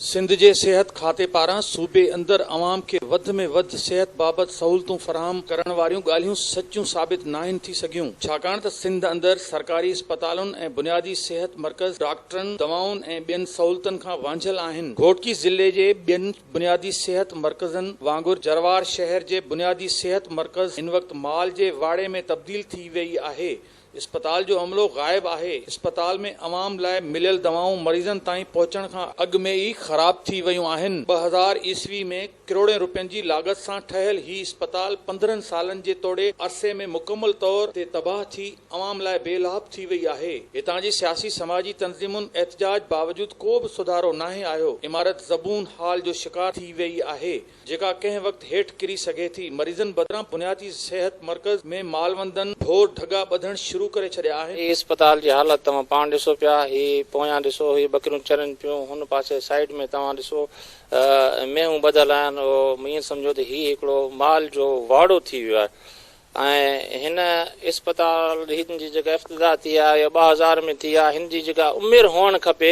سنڌ جي صحت کاتي پاران صوبي اندر عوام کي وڌ ۾ وڌ صحت بابت سهولتون فراهم ڪرڻ واريون ڳالهيون سچيون ثابت ناهن ٿي سگهيون، ڇاڪاڻ ته سنڌ اندر سرڪاري اسپتالن ۽ بنيادي صحت مرڪز ڊاڪٽرن، دوائن ۽ ٻين سهولتن کان وانجهيل آهن. گهوٽڪي ضلعي جي ٻين بنيادي صحت مرڪزن وانگر جروار شهر جي بنيادي صحت مرڪز هن وقت مال جي واڙي ۾ تبديل ٿي ويئي آهي. اسپتال جو عملو غائب آهي، اسپتال ۾ عوام لاء مليل دوائون مريضن تائين پهچڻ کان اڳ ۾ ئي خراب ٿي ويون آهن، 2000 عيسوي ۾ ڪروڙين روپين جي لاڳت سان ٺهيل هي اسپتال 15 سالن جي توڙي عرصي ۾ مڪمل طور تي تباهه ٿي عوام لاء بي لاڀ ٿي وئي آهي، هتان جي سياسي سماجي تنظيمن احتجاج باوجود ڪو به سڌارو ناهي آيو، عمارت زبون حال جو شڪار ٿي ويئي آهي. جيڪا ڪنهن وقت هيٺ ڪري سگهي ٿي. مريضن بدران بنيادي صحت مرڪز ۾ مالوندن ڍور ڍڳا ٻڌڻ شروع ڪري ڇڏيا آهن. هي اسپتال جي حالت توهان پاڻ ڏسو پيا، هي پويان ڏسو هي ٻڪريون چرن پيون، هن پاسي سائيڊ ۾ توهان ڏسو مينهون ٻڌل آهن، ائين سمجهو ته هي هڪڙو مال جو واڙو ٿي ويو آهي ۽ هن اسپتال هن جي جيڪا افتتاح ٿي آهي اها 2000 ۾ ٿي آهي، هن جي جيڪا عمر هئڻ کپي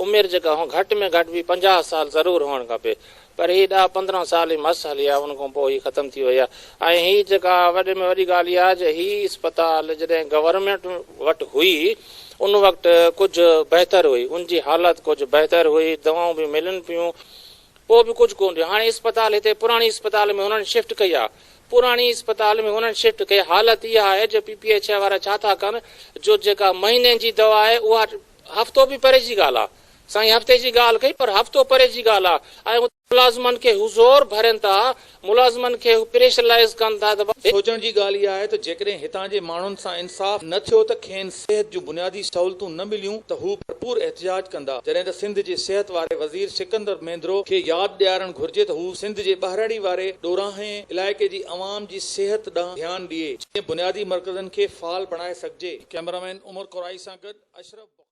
عمر جيڪا گهٽ ۾ گهٽ به 50 سال ضرور هئڻ کپي پر هي 10 15 سال ئي مس هلي آهي ان کان پوء هي ختم ٿي وئي آهي ۽ هي جيڪا وڏي ۾ وڏي ڳالهه اها آهي جو هي اسپتال جڏهن گورنمينٽ وٽ هئي ان وقت ڪجهه بهتر هئي ان جي حالت ڪجهه بهتر هئي دوائون به ملن پيون پوء به ڪجهه ڪونه ٿيو. هاڻي اسپتال هتي پراڻي اسپتال ۾ هنن شفٽ ڪئي آهي. پراڻي اسپتال ۾ هنن شفٽ ڪئي. حالت اها آهي جو پي پي ايڇ I وارا ڇا ٿا ڪن جو جيڪا مهيني جي دوا آهي اها هفتو به پري جي ڳالهه آهي. سائين هفتي جي ڳالهه ڪئي پر هفتو پري جي ڳالهه آهي ۽ ملازمن کي هو زور ڀرين ٿا، ملازمن کي هو پريشرلائيز ڪن ٿا ته. سوچڻ جي ڳالهه اها آهي ته جيڪڏهن هتان جي ماڻهن سان انصاف نه ٿيو ته کين صحت جون بنيادي سهولتون نه مليون ته هو ڀرپور احتجاج ڪندا، جڏهن ته سنڌ جي صحت واري وزير سڪندر مينڌرو کي ياد ڏيارڻ گهرجي ته هو سنڌ جي ٻهراڙي واري ڏورانهين علائقي جي عوام جي صحت ڏانهن ڌيان ڏئي، جيئن بنيادي مرڪزن کي فعال بڻائي سگهجي. ڪئميرامين عمر ڪورائي سان گڏ اشرف بخاري.